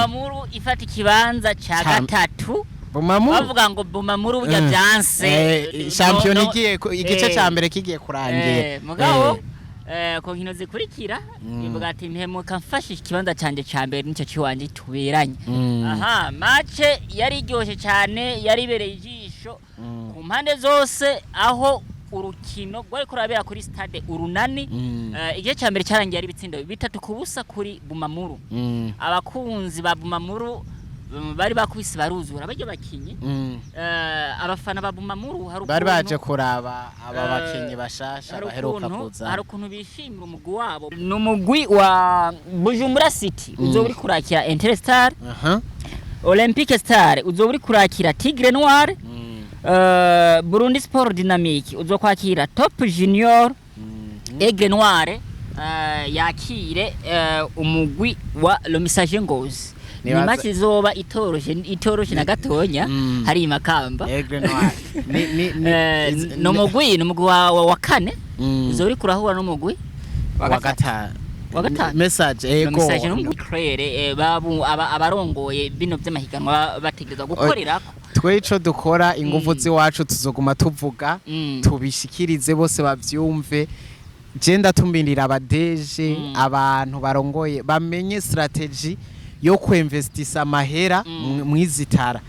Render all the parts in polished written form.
Bumamuru ifata ikibanza ca gatatu. Bumamuru bavuga ngo Bumamuru burya vyanse. Shampiyona No, no, igiye igice ca mbere kigiye kurangira. Mugabo ku nkino zikurikira ivuga ati mpemuka mfashe ikibanza canje ca mbere, nico ciwanje tuberanye. Aha match yari iryoshe cyane, yari ibereye ijisho ku mpande zose, aho urukino rwari kurabera kuri stade Urunani. Igice ca mbere cyarangiye ari ibitsindo 3-0 kuri Bumamuru. Abakunzi ba Bumamuru bari bakubise baruzura baryo bakinyi. Abafana ba Bumamuru hari Bari baje ukuntu kuraba aba bakinyi bashasha hari baheruka ukuntu kuza. Hari ukuntu bishimira umugwi wabo. Ni umugwi wa Bujumbura City uzoba uri kurakira Interstar, Olympique Star uzoba uri kurakira Tigre Noir, Burundi Sport Dynamique uzokwakira Top Junior, Aigle Noir yakire umugwi wa Le Messager Ngozi. Ni match izoba itoroshe, itoroshe na gatonya. Hari Makamba. Aigle Noir ni Ni umugwi wa kane uzoba uri kurahura n'umugwi wa gatanu. Wa gatanu. Message Le ego. Messager n'umugwi Claire, babu abarongoye bino vy'amahiganwa bategerezwa gukorerako. Twe ico dukora, inguvu z'iwacu tuzoguma tuvuga, tubishikirize bose bavyumve. Je ndatumirira abadeje, abantu barongoye, bamenye strategy yo kwinvestisa amahera mwizitara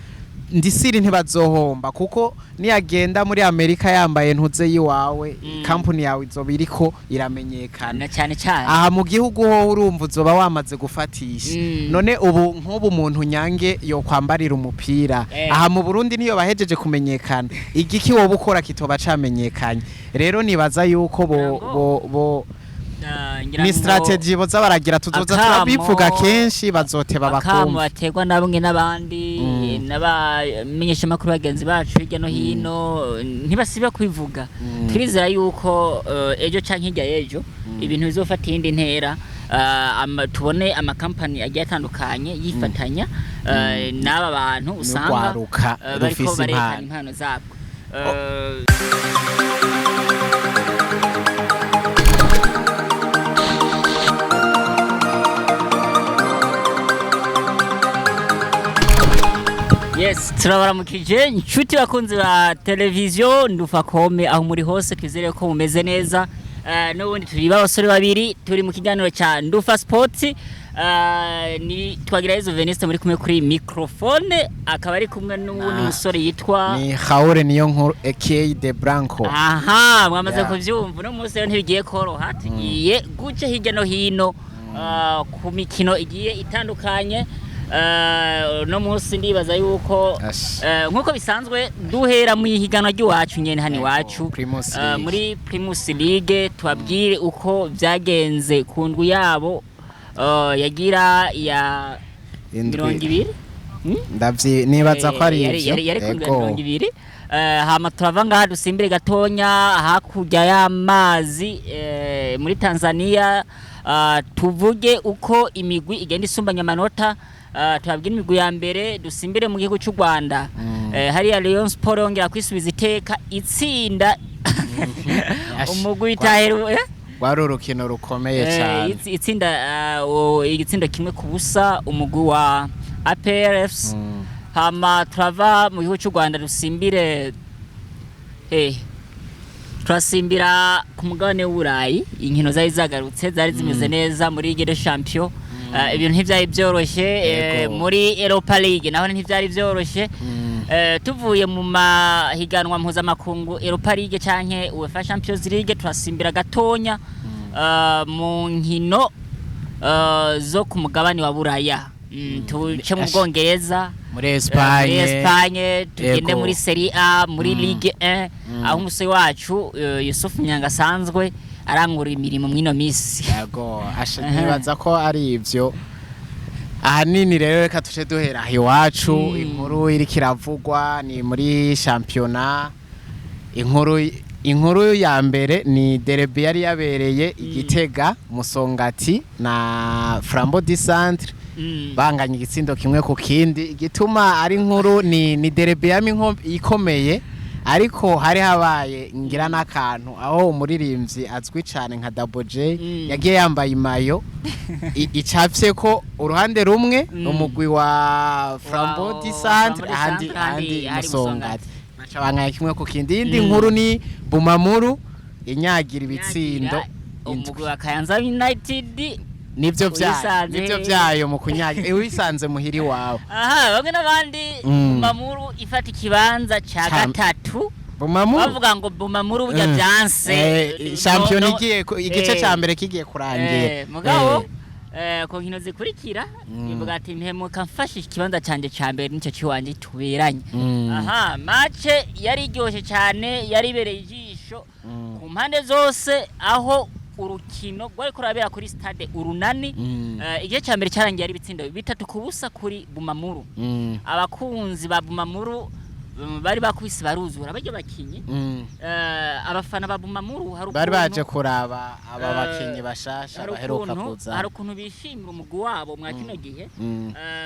ndisiri, ntibazohomba kuko niyagenda muri Amerika yambaye ntuze yiwawe, kampuni yawe izoba iriko iramenyekana. Na cyane cyane Aha mu gihugu ho urumva uzoba wamaze gufatisha. None ubu nk'ubu umuntu nyange yo kwambarira umupira aha mu Burundi niyo bahejeje kumenyekana, igiki woba ukora kitoba camenyekanye? Rero nibaza yuko bo Ngira ngo bo ngira ni ngo strategy boza baragira, tuzoza turabivuga kenshi, bazoteba akamo bakumva. baterwa na bamwe n'abandi n'abamenyeshamakuru bagenzi bacu hirya no hino ntibasiba kwivuga. Turizera yuko ejo canke hirya y'ejo ibintu bizofata iyindi ntera, tubone amakampani agiye atandukanye yifatanya n'aba bantu usanga N'urwaruka bariko rufise barerekana impano. impano zabwo. Yes, turabaramukije inshuti bakunzi ba televiziyo Ndufakome aho muri hose, twizere ko mumeze neza. N'ubundi turi b'abasore babiri turi mu kiganiro cya Ndufa Sports. Ni Twagirayezu Veniste muri kumwe kuri microphone, akaba ari kumwe n'uwundi musore yitwa Ni Haure niyo nkuru aka De Branco. Aha mwamaze kuvyumva. Uno munsi rero ntibigiye koroha, tugiye guca hirya no hino ku mikino igiye itandukanye. Uno munsi ndibaza yuko Ash. nkuko bisanzwe duhera mu ihiganwa ry'iwacu nyene hano Yego, iwacu, Primus League. muri Primus League, tubabwire uko vyagenze ku ndwi yabo yagira ya Indwi. 20. Ndavyi nibaza ko ari Yari ivyo. yari ku ndwi ya Ego. 20. Hama turava ngaha dusimbire gatonya hakurya y'amazi, muri Tanzania, tuvuge uko imigwi igenda isumbanya amanota, tubabwire imigwi ya mbere. Dusimbire mu gihugu cy'u Rwanda. Hariya Rayon Sport yongera kwisubiza iteka itsinda Ash. umugwi itaheru Rwari urukino rukomeye cyane. Itsinda igitsindo 1-0 umugwi wa APR FC. Hama turava mu gihugu cy'u Rwanda dusimbire turasimbira ku mugabane w'Uburayi. Inkino zari zagarutse, zari zimeze neza muri Ligue des Champions. Ibintu ntivyari byoroshe muri Europa League naho ntivyari byoroshe. Tuvuye mu mahiganwa mpuzamakungu Europa League canke UEFA Champions League, turasimbira gatonya mu nkino zo ku mugabane wa Buraya. Tuce mu Ash. Bwongereza, Muri muri Espagne. Espagne, tugende Yego. muri Serie A, muri Ligue 1, aho umusore wacu Yusuf Nyanga asanzwe arangura imirimo mw'ino misi. Yego, asha nibaza ko ari ivyo ahanini. Rero reka tuje duhera aha iwacu. Inkuru iriko iravugwa ni muri shampiyona. Inkuru ya mbere ni derby yari yabereye Igitega, Musongati na Flambeau du Centre banganya igitsindo 1-1. Igituma ari inkuru ni derby yama ikomeye. Ariko hari habaye ngira n'akantu aho umuririmbyi azwi cyane nka Double J yagiye yambaye imayo icafye ko uruhande rumwe umugwi wa Flambeau du Centre, Flambeau du ahandi Centre, ahandi ahandi Musongati, baca banganya kimwe ku kindi. Iyindi nkuru ni Bumamuru inyagira ibitsindo Nyagira indwi. Umugwi wa Kayanza United. Nivyo vyayo, Uyisanze. nivyo vyayo mu kunyagira wisanze muhiri wawe. Aha bamwe n'abandi, Bumamuru ifata ikibanza ca gatatu. Bumamuru. Bavuga ngo Bumamuru burya vyanse. Shampiyona No, no, igiye igice ca mbere kigiye kurangira. Mugabo ku nkino zikurikira bivuga ati mpemuka mfashe ikibanza canje ca mbere, nico ciwanje tuberanye. Aha match yari iryoshe cyane, yari ibereye ijisho ku mpande zose, aho urukino rwari kurabera kuri stade Urunani. Igice cya mbere cyarangiye ari ibitsindo 3-0 kuri Bumamuru. Abakunzi ba Bumamuru bari bakubise baruzura barya bakinyi. Abafana ba Bumamuru hari Bari baje ukuntu kuraba aba bakinyi bashasha hari baheruka kuza. Hari ukuntu bishimira umugwi wabo mwa kino gihe,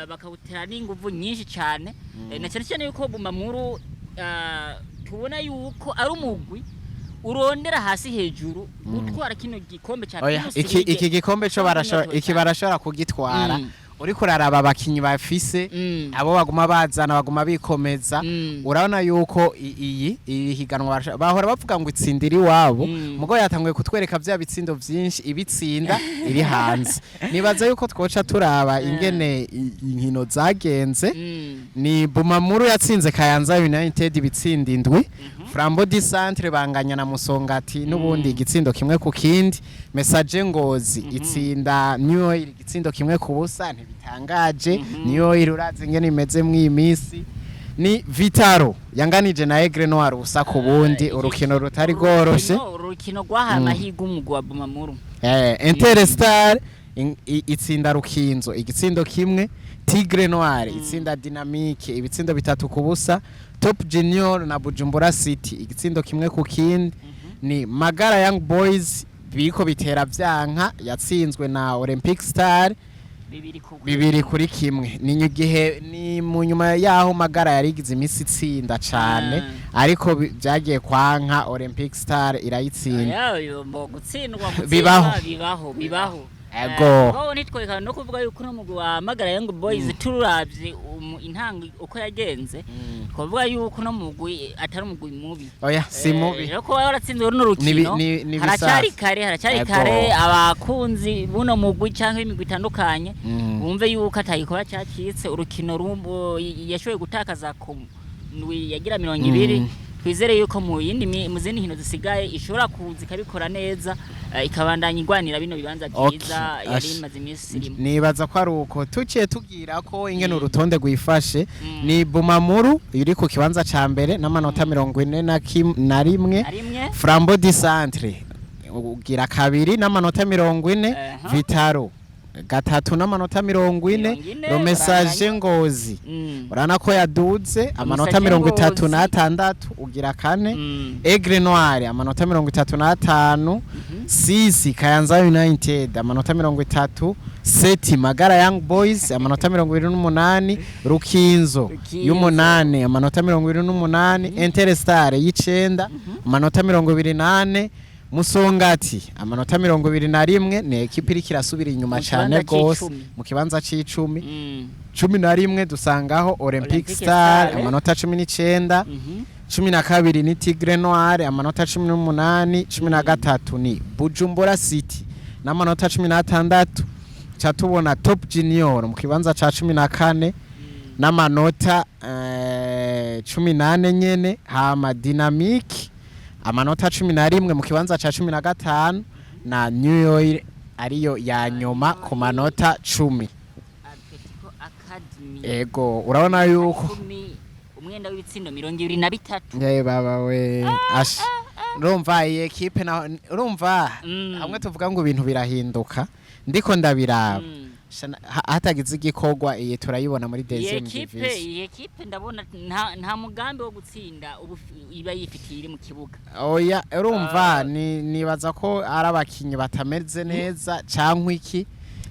bakawutera n'inguvu nyinshi cyane. Na cyane cyane yuko Bumamuru tubona yuko ari umugwi urondera hasi hejuru gutwara kino gikombe cya Oya, Primus iki League. iki gikombe cyo barashobora, Cyangwa iki barashobora kugitwara. Uriko uraraba abakinyi bafise, abo baguma bazana, baguma bikomeza. Urabona yuko iyi iri higanwa bahora bavuga ngo itsindira iwabo, mugo yatanguye kutwereka vya bitsindo vyinshi ibitsinda iri hanze. Nibaza yuko twoca turaba ingene inkino zagenze. Ni Bumamuru yatsinze Kayanza United ibitsindo 7, Flambeau du Centre banganya na Musongati n'ubundi igitsindo 1-1, Message Ngozi itsinda New Oil igitsindo 1-0. Ntibitangaje, New Oil urazi ingene imeze mw'iyi minsi. Ni Vitaro yanganije na Aigle Noir 0-0, urukino rutari rworoshe. Urukino rwahaye amahirwe umugwi wa Bumamuru. Interstar itsinda Rukinzo igitsindo 1, Tigre Noir itsinda Dynamique ibitsindo 3-0, Top Junior na Bujumbura City igitsindo 1-0. Ni Magara Young Boys biriko bitera vyanka, yatsinzwe na Olympic Star 2 ku 2-1. Ni gihe ni mu nyuma yaho Magara yarigize imisi itsinda cane, ariko vyagiye kwanka, Olympic Star irayitsinda. Yayo mbo gutsindwa Bibaho. Bibaho, bibaho. Ego. Mugabo ntitwereka no kuvuga yuko uno mugwi wa Magara Young Boys, turavye intango uko yagenze, twavuga yuko uno mugwi atari umugwi mubi. Oya, si mubi. Rero kuba waratsinzwe runo rukino, Ni haracyari bisaza. kare, haracyari Ego. kare. Abakunzi buno mugwi canke imigwi itandukanye bumve yuko atagikora cyacitse. Urukino yashoboye gutakaza ku ndwi yagira 20, twizere yuko mu yindi mu zindi nkino zisigaye ishobora kuza ikabikora neza, ikabandanya igwanira bino bibanza vyiza yari imaze iminsi irimo. Nibaza ko ari uko tuciye tubwira ko ingene urutonde rwifashe. Ni Bumamuru iri ku kibanza ca mbere n'amanota 41, Na rimwe. Flambeau du Centre ugira kabiri n'amanota 40, Vitaro gatatu n'amanota 40, 40, Romessage baranganya. Ngozi urabona ko yaduze amanota Message mirongo itatu Ngozi. n'atandatu, ugira kane. Aigle Noir amanota 35, Sisi Kayanza United amanota 30, Seti Magara Young Boys amanota 28, Rukinzo Rukinzo. y'umunani amanota 28, Interstar y'icenda amanota 24, Musongati amanota 21. Ni ekipa iriko irasubira inyuma Mu cane kibanza gose, c'icumi. mu kibanza c'icumi. 11 dusangaho Olympic Olympic Star Star. amanota 19, 12 ni Tigre Noir amanota 18, 13 ni Bujumbura City n'amanota 16. Ca tubona Top Junior mu kibanza ca 14 n'amanota 14 nyene, hama Dynamic amanota 11 mu kibanza ca 15, na New Oil ariyo ya nyuma ku manota 10. Atletico Academy. Ego, urabona yuko 10, umwenda w'ibitsindo 23. Ye baba we, ash, urumva iyi ekipe na urumva hamwe tuvuga ngo ibintu birahinduka, ndiko ndabiraba. Hatagize igikorwa, iyi turayibona muri Iyi deuxième ekipe, division. iyi ekipe ndabona nta mugambi wo gutsinda ubu iba yifitiye iri mu kibuga. Oya, urumva ni nibaza ko ari abakinyi batameze neza cankwa iki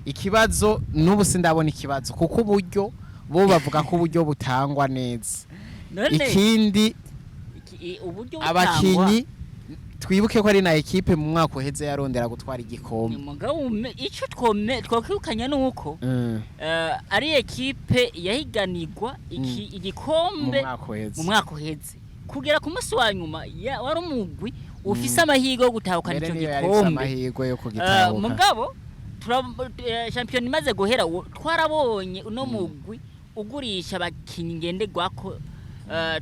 ikibazo. N'ubu sindabona ikibazo, kuko uburyo bo bavuga ko uburyo butangwa neza. None Ikindi Uburyo butangwa. Abakinyi, twibuke ko ari na ekipe mu mwaka uheze yarondera gutwara igikombe. Mugabo ico twokwirukanya nuko ari ekipe yahiganirwa Mu igikombe mwaka uheze. Mu mwaka uheze, kugera ku munsi wa nyuma wari umugwi ufise amahirwe yo gutahukana Mbere ico niyo yari ifise gikombe. amahirwe yo kugitahuka. Mugabo shampiyona imaze guhera, twarabonye uno mugwi ugurisha abakinyi ngenderwako.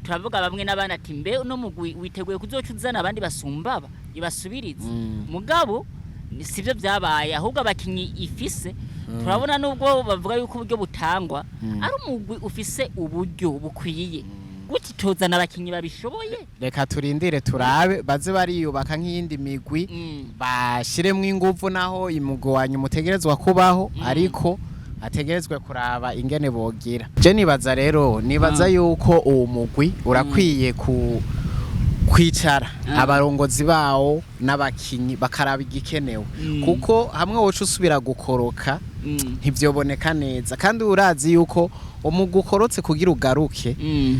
Turavuga bamwe n'abandi ati: "Mbe uno mugwi witeguye kuzoca uzana abandi basumbaba ibasubirize?" Mugabo sivyo vyabaye, ahubwo abakinyi ifise, turabona nubwo bavuga yuko uburyo butangwa, ari umugwi ufise uburyo bukwiye gutyo tuzana abakinyi babishoboye. Reka turindire turabe, baze bariyubaka nk'iyindi migwi, bashiremwo inguvu. Naho imugwi wa nyuma utegerezwa kubaho, ariko ategerezwe kuraba ingene bogira. Je nibaza rero, nibaza yuko uwo mugwi urakwiye ku kwicara, abarongozi bawo n'abakinyi, bakaraba igikenewe, kuko hamwe woca usubira gukoroka ntivyoboneka neza. Kandi urazi yuko umugwi ukorotse, kugira ugaruke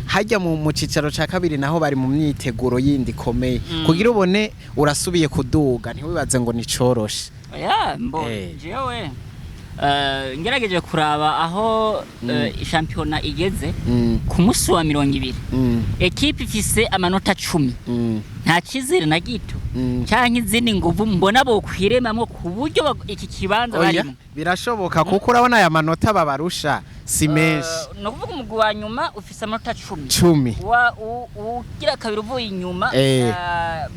hajya mu cicaro ca kabiri, naho bari mu myiteguro yindi ikomeye. Kugira ubone urasubiye kuduga, ntiwibaze ngo nicoroshe. Oya, mbo jewe ngerageje kuraba aho shampiyona igeze ku munsi wa 20, ekipe ifise amanota 10. Nta cyizere na gito canke izindi nguvu mbona bokwiremamwo ku buryo iki kibanza Oya, barimo. birashoboka, kuko urabona aya manota babarusha si menshi. Ni ukuvuga umugwi wa nyuma ufise amanota 10. 10. Ugira kabiri uvuye inyuma,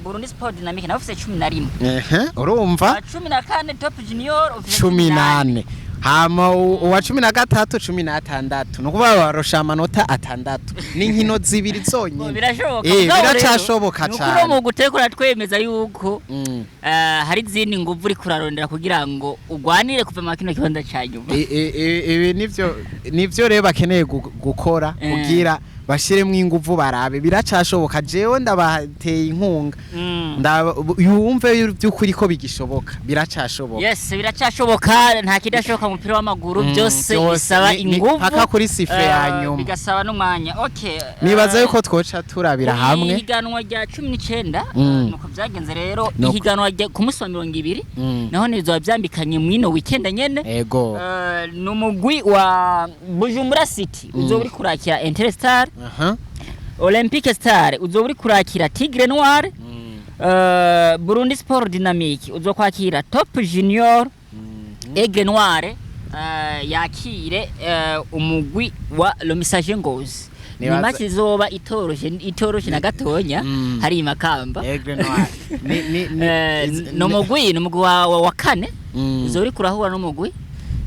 Burundi Sport Dynamic, nawe ufise 11. Ehe, urumva. Wa 14, Top Junior, ufise 14. Hama uwa 13, 16. Ni ukuvuga barusha amanota 6, ni inkino zibiri zonyine. Birashoboka. Eh, Mugabo rero, biracashoboka ni ukuri cane. uwo mugwi utereko uratwemeza yuko hari izindi nguvu uriko urarondera kugira ngo ugwanire kuva mu kino kibanza ca nyuma. Ibi nivyo rero bakeneye gukora kugira bashiremwo inguvu, barabe biracashoboka. Jewe ndabateye inkunga, yumve by'ukuri ko bigishoboka, biracashoboka. Yes, biracashoboka, nta kidashoboka mu mupira w'amaguru. Byose Byose, bisaba inguvu, paka kuri sifflet ya nyuma. Bigasaba n'umwanya. Okay. Nibaza yuko twoca turabira hamwe Ihiganwa rya 19, nuko vyagenze rero. Ihiganwa rya ku munsi wa 20 naho nizoba vyambikanye mwino weekend nyene. Ni umugwi wa Bujumbura City uzoba uri kurakira Interstar, Olympique Star uzoba uri kurakira Tigre Noir, Burundi Sport Dynamique uzokwakira Top Junior, Aigle Noir yakire umugwi wa Le Messager Ngozi. Ni match izoba itoroshe na gatonya hari Makamba. Aigle Noir ni Ni umugwi wa kane uzoba uri kurahura n'umugwi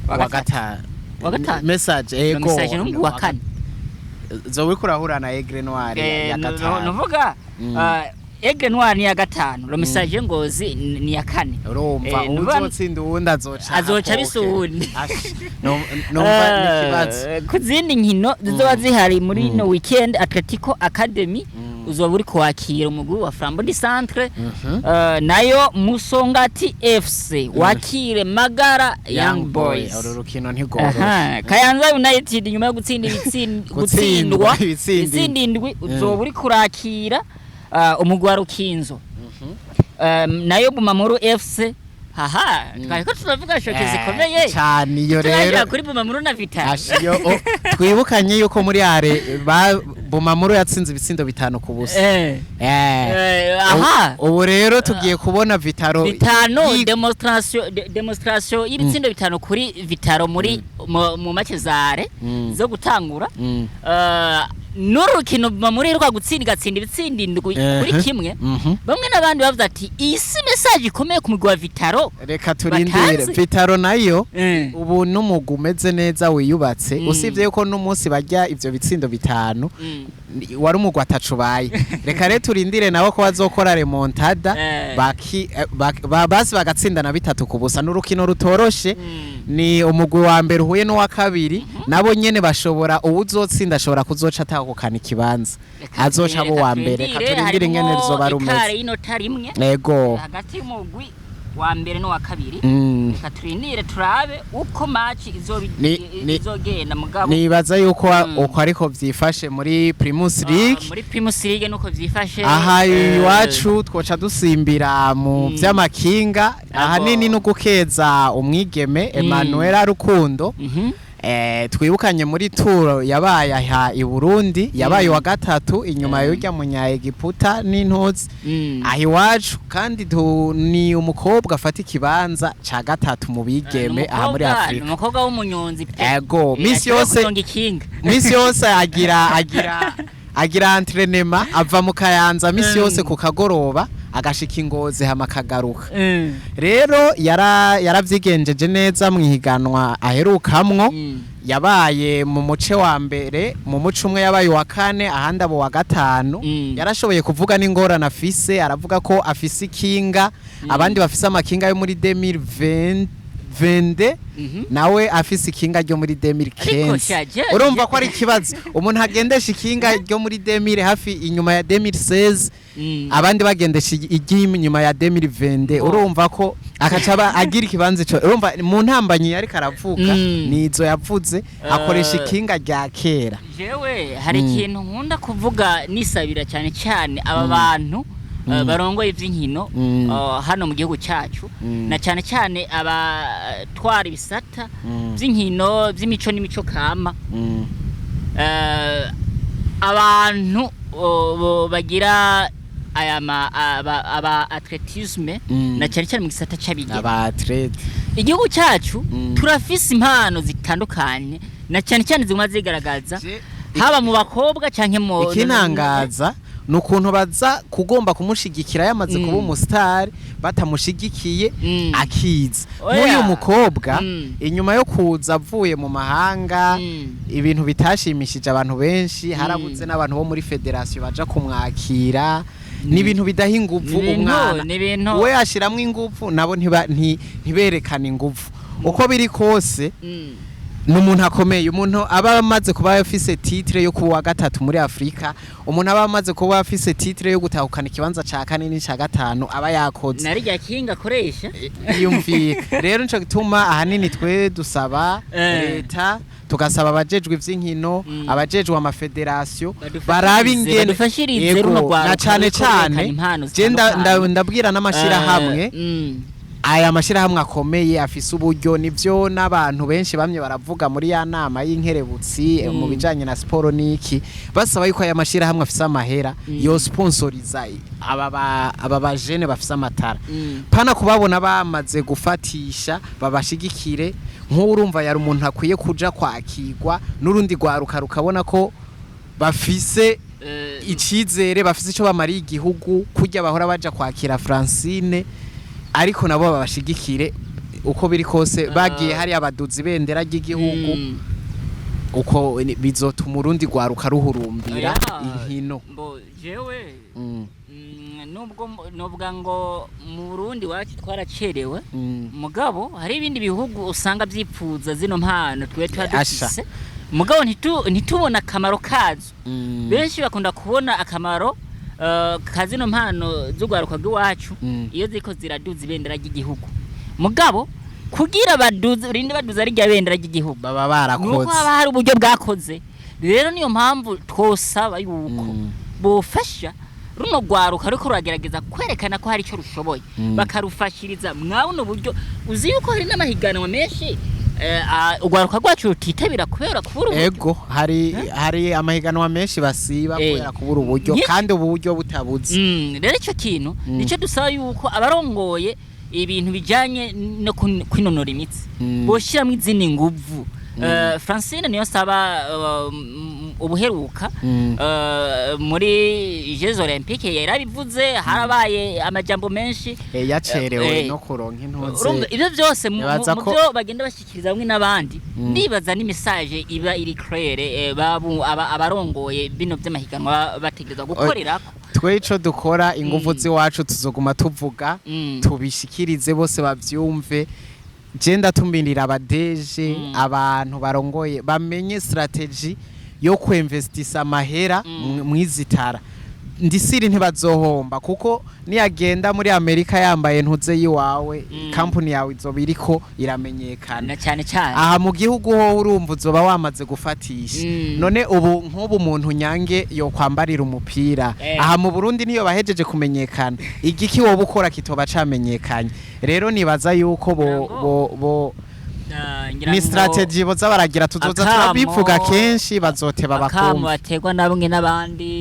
wa gatanu. Wa gatanu? Message, Le ego. Messager n'umugwi wa kane. Zoba uriko urahura na Aigle Noir ya gatanu. Nuvuga Aigle Noir ni ya gatanu, Le Messager Ngozi ni ya kane. Urumva, uwuzotsinda uwundi azoca Azoca akoke. abisa uwundi. Ash, numva n'ikibazo. Ku zindi nkino zizoba zihari muri ino weekend, Atletico Academy uzoba uri kwakira umugwi wa Flambeau du Centre, nayo Musongati FC wakire Magara Young Boys. Uru rukino ntigoroshe. Aha, Kayanza United nyuma yo gutsinda Gutsindwa gutsindwa ibitsindi. ibitsindi indwi, uzoba uri kurakira umugwi wa Rukinzo. Nayo Bumamuru FC, haha, twariko turavuga choc zikomeye Cyane iyo turagera rero. kuri Bumamuru na Vital. Ash, iyo twibukanye yuko muri are ba Bumamuru yatsinze ibitsindo 5-0. Aha. Ubu rero tugiye kubona Vitaro Bitanu, demonstration y'ibitsindo 5 kuri Vitaro muri mu match zare zo gutangura. N'urukino Bumamuru iheruka gutsinda, igatsinda ibitsindo 7 kuri 1. Bamwe n'abandi bavuze ati iyi si message ikomeye ku mugwi wa Vitaro Reka turindire. batazi. Vitaro nayo ubu n'umugwi umeze neza wiyubatse, usibye yuko n'umunsi barya ivyo bitsindo 5 wari umugwi atacubaye. Reka rero turindire nabo ko bazokora remontada, basi bagatsinda na 3-0. N'urukino rutoroshe, ni umugwi wa mbere uhuye n'uwa kabiri. Nabo nyene bashobora, uwuzotsinda ashobora kuzoca atahukana ikibanza, azoca abo wa mbere. Reka turindire ingene ruzoba Ikare rumeze. y'inota rimwe Ego. hagati y'umugwi Wa mbere n'uwa kabiri. Reka turindire turabe uko match izogenda, mugabo Nibaza yuko uko ariko vyifashe muri Primus League. Muri Primus League nuko vyifashe. Aha iwacu twoca dusimbira mu vy'amakinga, ahanini no gukeza umwigeme Emmanuel Rukundo. Twibukanye muri tour yabaye aha i Burundi, yabaye wa gatatu inyuma y'urya munya Egiputa n'intuzi. Aha iwacu kandi ni umukobwa afata ikibanza ca gatatu mu bigeme aha muri Afrika. Umukobwa w'umunyonzi pe. Ego, misi ashobora yose kunyonga ikinga. Misi yose agira entraînement, ava mu Kayanza misi yose ku kagoroba, agashika Ingozi hama akagaruka. Rero yaravyigenjeje neza mu ihiganwa aherukamwo. Yabaye mu muce wa mbere, mu muce umwe yabaye uwa kane, ahandi abo wa gatanu. Yarashoboye kuvuga n'ingorane afise, aravuga ko afise ikinga, abandi bafise amakinga yo muri 2020, nawe afise ikinga ryo muri Ariko 2015. shaje Urumva ko ari ikibazo umuntu agendesha ikinga ryo muri 2000, hafi inyuma ya 2016, abandi bagendesha iry'inyuma ya 2020. Urumva ko akaca agira ikibanza ico, urumva mu ntambanyi yariko aravuga nizo yavuze, akoresha ikinga rya kera. Jewe hari ikintu nkunda kuvuga nisabira cyane cyane aba bantu barongoye ivy'inkino hano mu gihugu cyacu, na cyane cyane abatwara ibisata by'inkino, by'imico n'imico kama, abantu bagira aya aba athlétisme, na cyane cyane mu gisata c'abigeme. Aba athlète. Igihugu cyacu turafise impano zitandukanye, na cyane cyane ziguma zigaragaza, haba mu bakobwa canke mu Ikintangaza ni ukuntu baza kugomba kumushigikira yamaze kuba umusitari, batamushigikiye akiza. Oya. Nk'uyu mukobwa, inyuma yo kuza avuye mu mahanga, ibintu bitashimishije abantu benshi, harabuze n'abantu bo muri fédération baja kumwakira. Ni ibintu bidaha inguvu umwana. Ni ibintu We ashiramwo inguvu, nabo ntiberekane inguvu. Uko biri kose, ni umuntu akomeye, umuntu aba amaze kuba afise titre yo kuba uwa gatatu muri Afrika, umuntu aba amaze kuba afise titre yo gutahukana ikibanza ca kane n'ica gatanu, aba yakoze. Nari rya kinga akoresha. Yumviye rero, nico gituma ahanini twe dusaba leta, tugasaba abajejwe ivy'inkino, abajejwe amafederasiyo, Badufashirize, barabe ingene badufashirize Yego, runo rwaruka na cane ruriko rurerekana cane impano je zitandukanye. ndabwira n'amashirahamwe, aya mashirahamwe akomeye afise uburyo, nivyo n'abantu benshi bamye baravuga muri ya nama y'inkerebutsi mu bijanye na siporo niki, basaba yuko aya mashirahamwe afise amahera yo sponsoriza aba bajene bafise amatara, pana kubabona bamaze gufatisha, babashigikire. Nk'urumva yari umuntu akwiye kuja kwakirwa n'urundi rwaruka, rukabona ko bafise icizere, bafise ico bamariye igihugu, kurya bahora baja kwakira Francine, ariko nabo babashigikire. Uko biri kose, bagiye hariya baduza ibendera ry'igihugu, uko bizotuma urundi rwaruka ruhurumbira Oya, inkino. Mbo jewe nubwo novuga ngo mu Burundi wacu twaracerewe, mugabo hari ibindi bihugu usanga vyipfuza zino mpano twe tuba Asha. dufise, mugabo ntitubone akamaro kazo. Benshi bakunda kubona akamaro ka zino mpano z'urwaruka rw'iwacu iyo ziriko ziraduza ibendera ry'igihugu, mugabo kugira baduze, rinde baduza rirya bendera ry'igihugu, Baba nuko barakoze. haba hari uburyo bwakoze. Rero niyo mpamvu twosaba yuko bofasha runo rwaruka ruriko ruragerageza kwerekana ko hari icyo rushoboye, bakarufashiriza mwa buno buryo. Uzi yuko hari n'amahiganwa menshi urwaruka rwacu rutitabira kubera kubura uburyo. Ego, hari amahiganwa menshi basiba kubera kubura uburyo, kandi ubu buryo butabuze. Rero icyo kintu nicyo dusaba, yuko abarongoye ibintu bijanye no kwinonora imitsi boshyiramo izindi nguvu. Francine niyo saba ubuheruka muri Jeux Olympiques yarabivuze, harabaye amajambo menshi. Yacerewe no kuronka intuze. Urumva ibyo byose Nibaza mu ko byo bagenda bashyikiriza bamwe n'abandi, ndibaza ni message iba iri claire, babu abarongoye bino by'amahiganwa bategerezwa gukorerako. Twe ico dukora, inguvu z'iwacu, tuzoguma tuvuga, tubishikirize bose bavyumve. Je ndatumirira abadeje, abantu barongoye, bamenye stratégie yo kwinvestisa amahera mwizitara. Ndisiri ntibazohomba, kuko niyagenda muri Amerika yambaye ntuze yiwawe, kampuni yawe izoba iriko iramenyekana. Na cyane cyane. Aha mu gihugu ho urumva uzoba wamaze gufatisha. None ubu nk'ubu umuntu Nyange yokwambarira umupira aha mu Burundi niyo bahejeje kumenyekana, igiki woba ukora kitoba camenyekanye? Rero nibaza yuko bo Ngira ngo- bo Ngira ni ngo strategy boza baragira, tuzoza turabivuga kenshi, bazoteba akamo bakumva. baterwa na bamwe n'abandi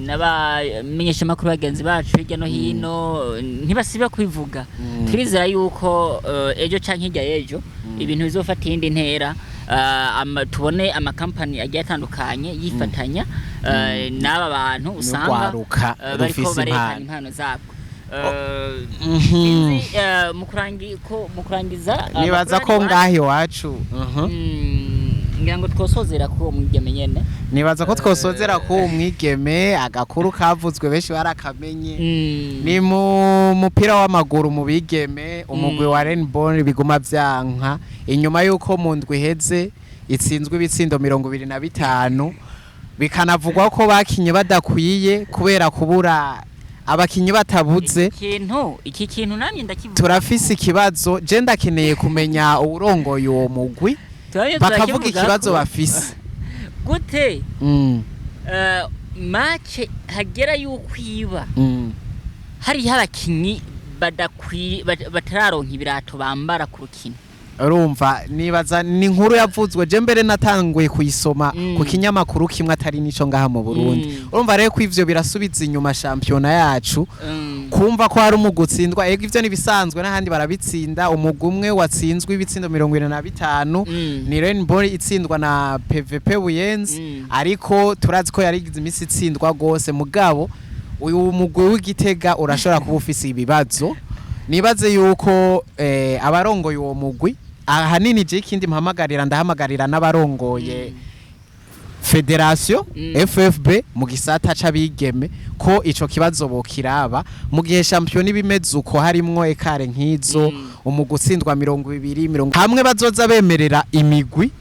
n'abamenyeshamakuru bagenzi bacu hirya no hino ntibasiba kubivuga. Turizera yuko ejo canke hirya y'ejo ibintu bizofata iyindi ntera, tubone amakampani agiye atandukanye yifatanya n'aba bantu usanga N'urwaruka bariko rufise barerekana impano. impano zabo. Sinzi, mu kurangiza Nibaza amakuru ko ari iwacu. ngaho iwacu. Ngira ngo twosozera kuri uwo mwigeme nyene. Nibaza ko twosozera ko uwo mwigeme, agakuru kavuzwe benshi barakamenye, ni mu mupira w'amaguru mu bigeme, umugwi wa Rainbow biguma vyanka inyuma y'uko mu ndwi iheze itsinzwe ibitsindo 25, bikanavugwa ko bakinye badakwiye kubera kubura abakinyi batabuze. Iki kintu namye ndakivuga. Turafise ikibazo, je ndakeneye kumenya uwurongoye uwo mugwi, Turamye bakavuga turakivuga ikibazo ko bafise. Gute match hagera yuko iba hariho abakinyi badakwiye, batararonka ibirato bambara ku rukino? Urumva, nibaza ni inkuru yavuzwe, je mbere natanguye kuyisoma ku kinyamakuru kimwe atari nico ngaha mu Burundi. Urumva rero ko ivyo birasubiza inyuma shampiyona yacu, kumva ko hari umugwi utsindwa. Ego, ivyo nibisanzwe, n'ahandi barabitsinda. Umugwi umwe watsinzwe ibitsindo 25 ni Rainbow itsindwa na PVP Buyenzi, ariko turazi ko yarigize iminsi itsindwa gose. Mugabo uyu mugwi w'Igitega urashobora kuba ufise ibibazo. Nibaze yuko abarongoye uwo mugwi ahanini, je ikindi mpamagarira, ndahamagarira n'abarongoye federation FFB mu gisata c'abigeme ko ico kibazo bokiraba mu gihe shampiyona ibimeze uko, harimwo écart nk'izo, umugwi utsindwa 20 mirongo, hamwe bazoza bemerera imigwi,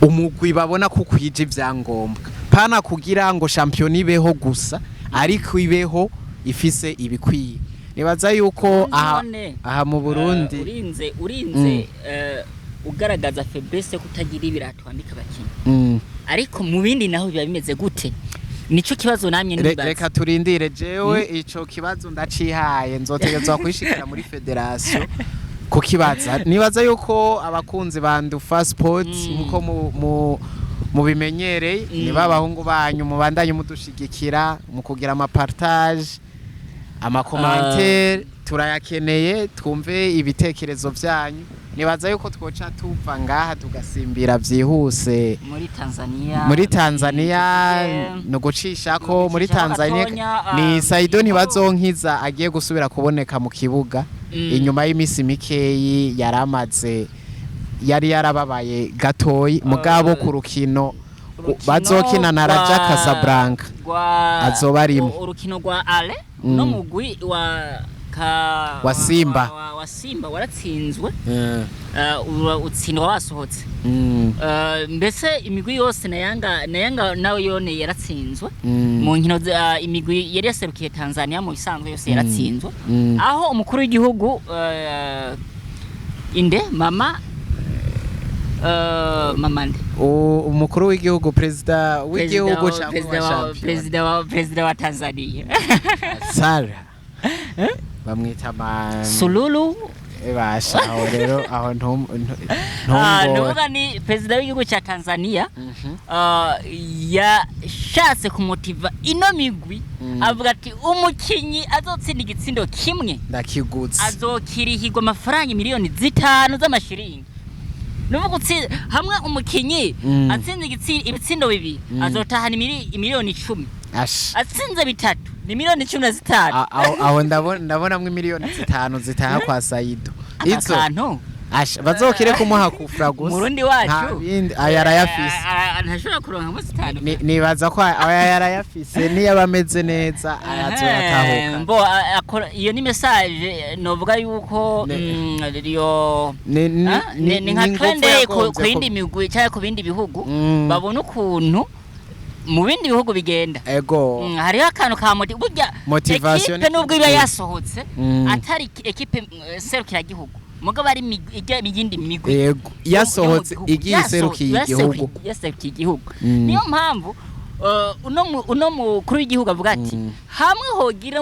umugwi babona ko ukwije ivyangombwa, pana kugira ngo shampiyona ibeho gusa, ariko ibeho ifise ibikwiye. Nibaza yuko aha, None, aha mu Burundi urinze ugaragaza faiblesse kutagira ibirato wambika abakinyi, ariko mu bindi naho biba bimeze gute? Nico kibazo namye nibaza. Reka turindire, jewe ico kibazo ndacihaye, nzotegerezwa kwishikira muri federation kukibaza. Nibaza yuko abakunzi ba Ndufa Sport, nkuko mubimenyereye, niba abahungu banyu mubandanye mudushigikira mu kugira ama partage, ama commentaire, turayakeneye, twumve ibitekerezo vyanyu. Nibaza yuko twoca tuva ngaha tugasimbira vyihuse muri Tanzania. Muri Tanzania. Ni ugucishako muri Ni ugucishako Tanzania. gatonya, Ni Saido inkuru- Ntibazonkiza agiye gusubira kuboneka mu kibuga inyuma y'imisi mikeyi yaramaze, yari yarababaye gatoyi, mugabo ku rukino Urukino bazokina na Raja Casablanca azoba arimwo. Urukino rwa ale no mugwi wa ka Wa Simba. wa Simba waratsinzwe, utsindwa wasohotse. Mbese imigwi yose na Yanga nawe yone yaratsinzwe mu nkino imigwi yari yaserukiye Tanzania mu bisanzwe yose yaratsinzwe, aho umukuru w'igihugu inde mama nde? Umukuru w'igihugu, perezida w'igihugu Perezida wa- cyangwa perezida wa wa shampiyona? perezida wa Tanzania. Sara bamwita ma Sululu. Basha, aho rero aho ntungore. Nuvuga ni perezida w'igihugu cya Tanzania, yashatse kumutiva ino migwi, avuga ati umukinyi azotsinda igitsindo kimwe Ndakiguze. azokirihirwa amafaranga miliyoni 5 z'amashiringi. Nuvuga hamwe umukinyi atsinze ibitsindo bibiri azotahana imiliyoni 10, Asha. atsinze bitatu ni miliyoni 15. Aho ndabonamwo imiliyoni 5 zitaha kwa Saido. Aka Izo kantu asha bazokire kumuha kufra gusa. Murundi wacu. Nta bindi, aya arayafise. Ntashobora kuronka zitanu. Nibaza ko aya yarayafise, niyo aba ameze neza ayazoyatahuka. Mbo iyo ni message novuga yuko iyo ni nka Ni ingufu trend yagombye ku yindi migwi cyangwa ku bindi bihugu, babona ukuntu Mu bindi bihugu bigenda. Hariho akantu ka burya Motivation. Ekipe nubwo iba yasohotse, atari ekipe serukiragihugu, mugabo ari ijya iyindi migwi Yego, yasohotse igiye iserukiye igihugu. Yaserukiye igihugu. Niyo mpamvu uno mukuru w'igihugu avuga ati hamwe hogira